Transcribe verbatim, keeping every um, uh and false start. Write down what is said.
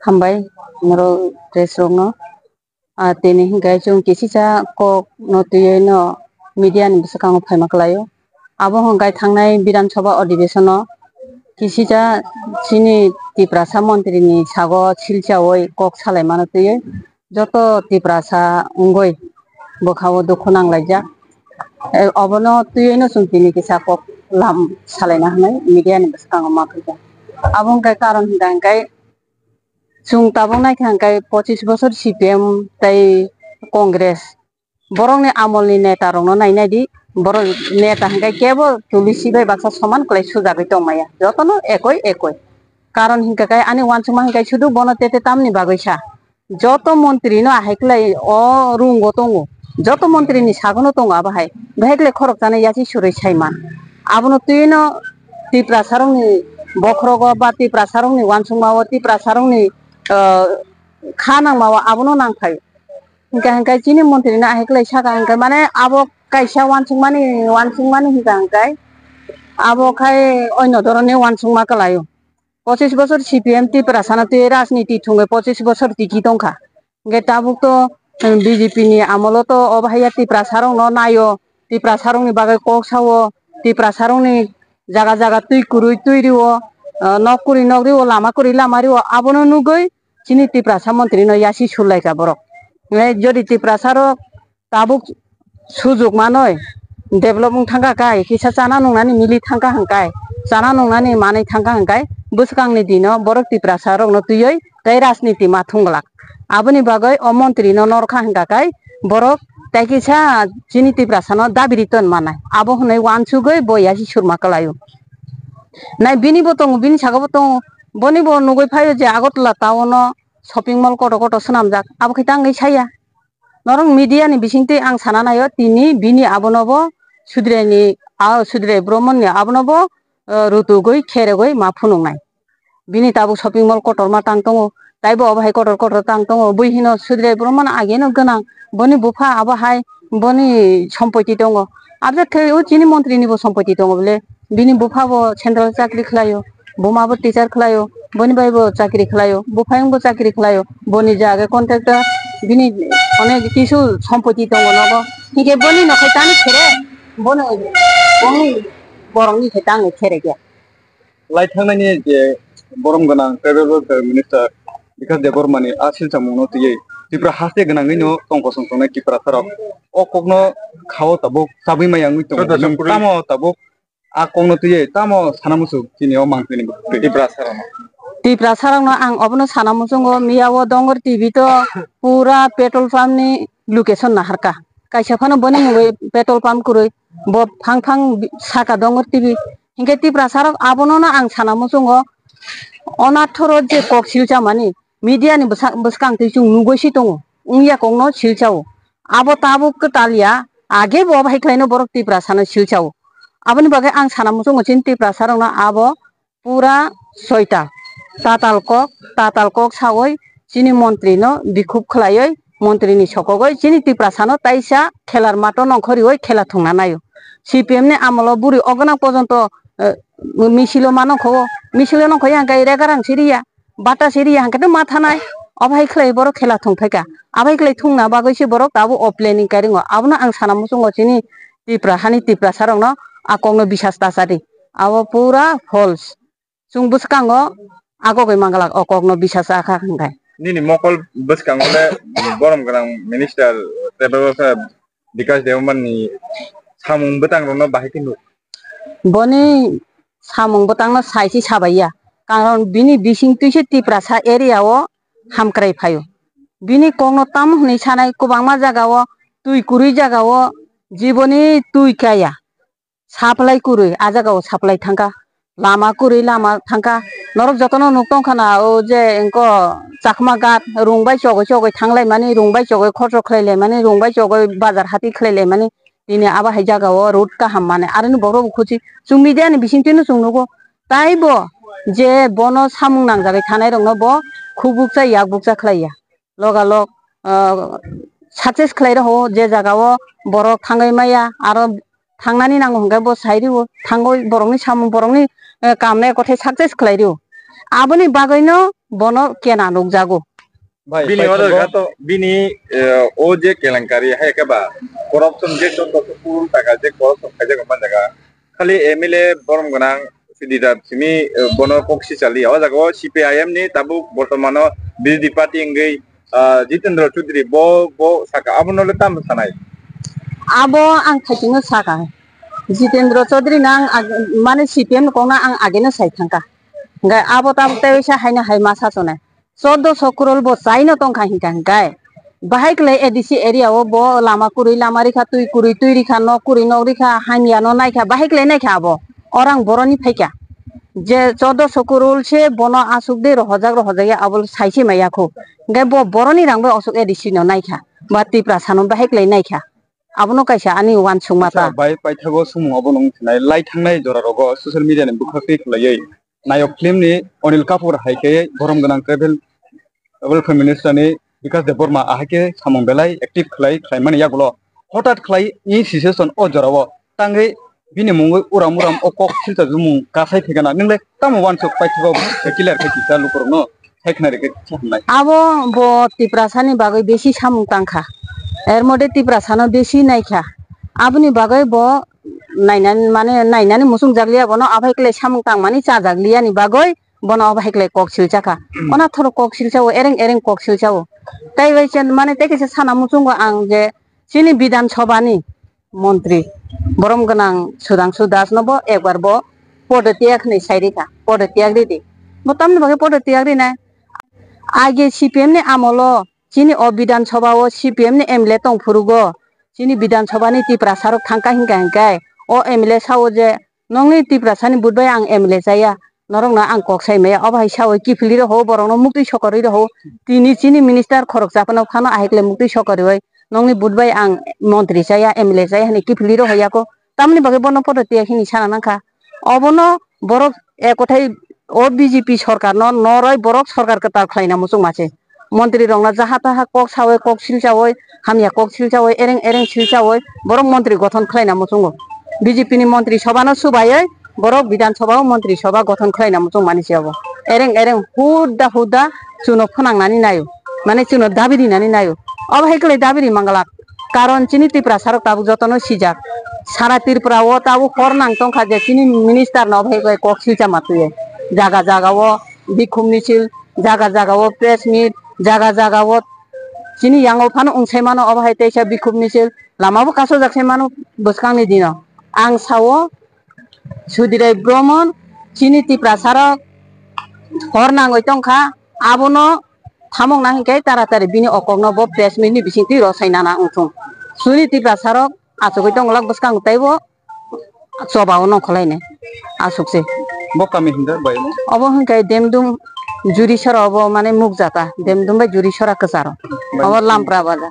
Hambai norok press rokno. Ah, tini hinkhe chwng kisisa kok no twiwi no media ni bwskango phaima kwlaio. Abo hinkhe thangnai Bidhan Sabha Adhibeshon o kisisa chini Tiprasa montri ni sago silchaui kok salaimano twiwi joto Tiprasa wngwi bwkhao dukhu nanglaijak. Eh, obono twiwi no chwng tini kisa kok lam salaina hinwi media ni bwskango ma phaikha. Abo hinkhe karon hinkha hinkhe chwng tabuk naikha hinkhe pochis bosor C P M tei Congress, borokni amolni netarokno nainai di, borok neta hinkhe kebo tulisi bai baksa soman kwlai sujagwi tongmaya, jotono ekoi ekoi. Karon hinkhe khe ani uansukma hinkhe sudu bono tete tamni bagwi sa, joto montri no ahai kwlai o room o tongo, joto montri ni sagono tongo abo hai, bahai kwlai khorok chanai yasi surui saiman. Abono twi no Tiprasa rokni bokhorogo ba Tiprasa rokni uansukma o Tiprasa rokni, ah, kha nangma o abono nangphai. Hinkhe hinkhe chini montri no ahai kwlai saka hinkhe mane abo kaisa uansukmani uansukmani hinkha hinkhe abo khai oino dhoroner uansukma kwlaio. Pochis bosor C P M Tiprasa no twi rajniti thwngwi pochis bosor tiki tongkha. Hinkhe tabuk to, um, B J P ni amolo to obo haiya Tiprasa rokno naio, Tiprasa rokni bagwi kok sao, Tiprasa rokni jaga jaga twi kwrwi twi rio, uh, nok kwrwi nok rio, lama kwrwi lama rio, abono nugwi chini Tiprasa montri no yasi surlaikha borok. Hinkhe jodi Tiprasa rok tabuk sujuk manwi develop wng thangkha kai, kisa chana nungnani mili thangkha hwnkai, chana nungnani manwi thangkha hwnkai, bwskangni dino borok Tiprasa rokno twiwi tei rajniti ma thung glak. Aboni bagwi o montri no norkha hwnka kai borok tei kisa chini Tiprasa no dabiri ton manai. Abo hwnwi uansugwi bo yasi surma kwlaio. Nai bini bo tongo, bini saka bo tongo, boni bo nugwi phaio je Agartala town o shopping mall kotor kotor swnamjak, abo khe tangwi saya. Norok media ni bisingtwi ang sana naio, tini bini abono bo Sudiraini, a, Sudirai Brahmani abono bo, eh, rutugwi kheregwi ma phunuknai. Bini tabuk shopping mall kotorma tang tongo, taibo obo hai kotor kotor tang tongo. Bui hino Sudirai Brahmani ageno gwnang, boni bupha abo hai boni sompoti tongo. Abjak khe o chini montri ni bo sompoti tongo bole. Bini bupha bo central chakri khlaio, buma bo teacher khlaio, boni bai bo chakri khlaio, buphayung bo chakri khlaio, boni je age contractor, bini onek kisu sompoti tongo nogo. Hinkhe boni no khai tani khere, bono, boni borok ni khai tangwi khere khe. Lai thangnani je borom gwnang tribal welfare minister Bikash Debbarma ni a silchamung no twiwi Tripura haste gwnangwi no tong kosong tongnai Tiprasa rok. O kok no khao tabuk chabwi maya wngwi tongo. Tamo tabuk a kokno twiwi tamo sana muchung chini o mangpili bwkhwtwi. Tiprasa rokno. Tiprasa rokno ang obono sana muchungo, miya o Dongor T V to pura petrol pump ni location naharkha. Kaisa phano boni mungwi petrol pump kwrwi, bo phang phang bi-, saka Dongor T V. Hinkhe Tiprasa rok abono no ang sana muchungo, onathoro je kok silchamani media ni bwsa-, bwskang twi chwng nugwi si tongo, wngya kokno silchao. Abo tabuk kwtal ya, age bo bai khlaino borok Tiprasa no silchao. Aboni bagwi ang sana muchungo chini Tiprasa rokno abo pura soita tatal kok, tatal kok sawi chini montri no bikhuk khlaiwi, montri ni sokogwi chini Tiprasa no taisa khelar mato nongkhoriwi khela thwngna naio. C P M ni amolo buri ogna pojonto, eh, misilo ma nongkho, misilo nongkho yang kai regarang siriya. Bata siri ya hwnkhe ma thanai, obo hai khlai borok khela thung phaikha. Abo hai khlai thungna bagwi se borok tabuk o planning kairingo. Abono ang sana muchungo chini Tipra hani Tiprasa rokno a kokno bisas ta chadi. Abo pura false. Chwng bwskango a kok bai manglak o kokno bisas a kha hwnkhe. Nini mokol bwskango le borom gwnang minister tei Bikash Debbarma ni samung bwtang rokno bahai khe nuk. Boni samung bwtangno sai se sabai ya, karon bini bising twi se Tiprasa area o hamkrai phaio. Bini kokno tamo hwnwi sanai, kwbangma jaga o twi kwrwi jaga o jiboni twi kaya, supply kwrwi a jaga o supply thangkha, lama kwrwi lama thangkha. Norok jotono nuk tongkha na, o je engko Chakma Ghat rung bai chogwi chogwi thanglaimani, rung bai chogwi khorchok khlailaimani, rung bai chogwi bazar hati khlailaimani. Tini abo hai jaga o road kaham mane, aroni borok bo khuchi. Chwng media ni bising twino chwng nugo. Taibo je bono samung nangjagwi thanai rokno bo khubukcha yakbukcha khlai ya. Loga log, ah, success khlai rokho, je jaga o borok thangwi maya, aro thangnani nango hwnkhe bo sai rio, thangwi borokni samung, borokni, eh, kam no ekothe success khlai rio. Aboni bagwino bono kena nukjago. Bini order kha to, bini, eh, o je kelenkari hai khe ba corruption je joto kurul taka je corruption khaijak man jaga. Khali M L A borom gwnang Siddhi Raj simi, eh, bono kok si chali. O jaga o C P I M ni tabuk bortomano B J D party wngwi, ah, Jitendra Chaudhary bo, bo saka abono le tamo sanai. Abo ang thaichingno saka. Jitendra Chaudhary no ang ag-, mane C P M ni kokno ang ageno sai thangkha. Hingke abo tabuk tei sa haino hai ma sachonai. Choddo so crore bo chaino tongkha hingka hingkai. Bahai kwlai A D C area o bo lama kwrwi lama rikha, twi kwrwi twi rikha, nok kwrwi nok rikha, hamya no naikha, bahai kwlai naikha abo. Orang boroni phaikha. Je choddo so crore se bono aswk de rohojak rohojak ya abo sai se maya khu. Hingke bo boroni rang bai aswk A D C no naikha. Ba Tiprasa no bahai kwlai naikha. Abono kaisa ani uansukma ta. Bai paithago sumung obo nung sinai lai thangnai jora rogo social media ni bwkhak twi khwlaiwi nayok film ni Anil Kapoor hai khe borom gwnang tribal welfare minister ni Bikash Debbarma ahai khe samung belai active khlai khlaimani yagulo hotat khlai ni situation o jora o tangwi bini mungwi uram uram o kok silcha jumung kasai thikana nwngle tamo uansuk paithago clear khe kisa lukurokno. Hai khna rikhe kisa hamnai. Abo bo Tiprasa ni bagwi besi samung tangkha. Er mode Tiprasa no besi naikha. Aboni bagwi bo nainani, mane nainani muchung jakliya bono, aphai kle samung tangmani cha jakliya ni bagwi bono aphai kle kok silchakha. Ona thoro kok silchao, ereng ereng kok silchao. Tai bai chen, mane tei kisa sana muchungo ang je chini Bidhan Sabha ni montri, borom gwnang Sudhangshu Das no bo ekbar bo podo tiyag hinwi sai rikha, podo tiyag ridi. Bo tamni bagwi podo tiyag rinai? Age C P M ni amolo chini o Bidhan Sabha o C P M ni M L A tong phurugo, chini Bidhan Sabha ni Tiprasa rok thangkha hingka hingkai o M L A sao je, nongni Tiprasa ni but bai ang M L A chaya, norokno ang kok sai maya, obo hai sawi kiphilwi rw ho, borokno muktwi sokorwi rw ho. Tini chini minister khoroksa phano phano ahai khlai muktwi sokorwi, nongni but bai ang montri chaya, M L A chaya hinwi kiphilwi rw hoyako. Tamni bagwi bono podo tiya hini sana nangkha. Obono borok ekothai o B J P sorkarno noroi borok sorkar kwtal khlaina muchungma se. Montri rokno jaha taha kok sawi, kok silchawi, hamya kok silchawi, ereng ereng silchawi borok montri gothon khlaina muchungo. B J P ni montri sobha no subaiwi borok Bidhan Sabha o montri sobha gothon khlaina muchung mani se obo. Ereng ereng huda huda chuno phwnang nani naio, mane chuno dabi rinani naio. Obo hai kwlai dabi ri manglak, karon chini Tiprasa rok tabuk jotono sijak. Sara Tripura o tabuk hor nang tongkha je chini minister no obo hai kok silcha ma twiwi jaga jaga o bikhum misil, jaga jaga o press meet, jaga jaga o chini yango phano wngsaimano obo hai teisa bikhum misil, lama bo kasojak saimano bwskangni dino. Ang sao Sudirai Bromon chini Tiprasa rok hor nangwi tongkha, abono thamok na hinkhe taratari bini okokno bo press meet ni bisingtwi rosai nana wngthung. Chini Tiprasa rok achugwi tongwlak bwskang teibo choba o nongkholaini aswk se. Bo kami hwnda bai no? Obo hwnkhe Demdum Jurisora, obo mane Mukjata, Demdum bai Jurisora kwcharo. Bai. Obo Lampra Bazar.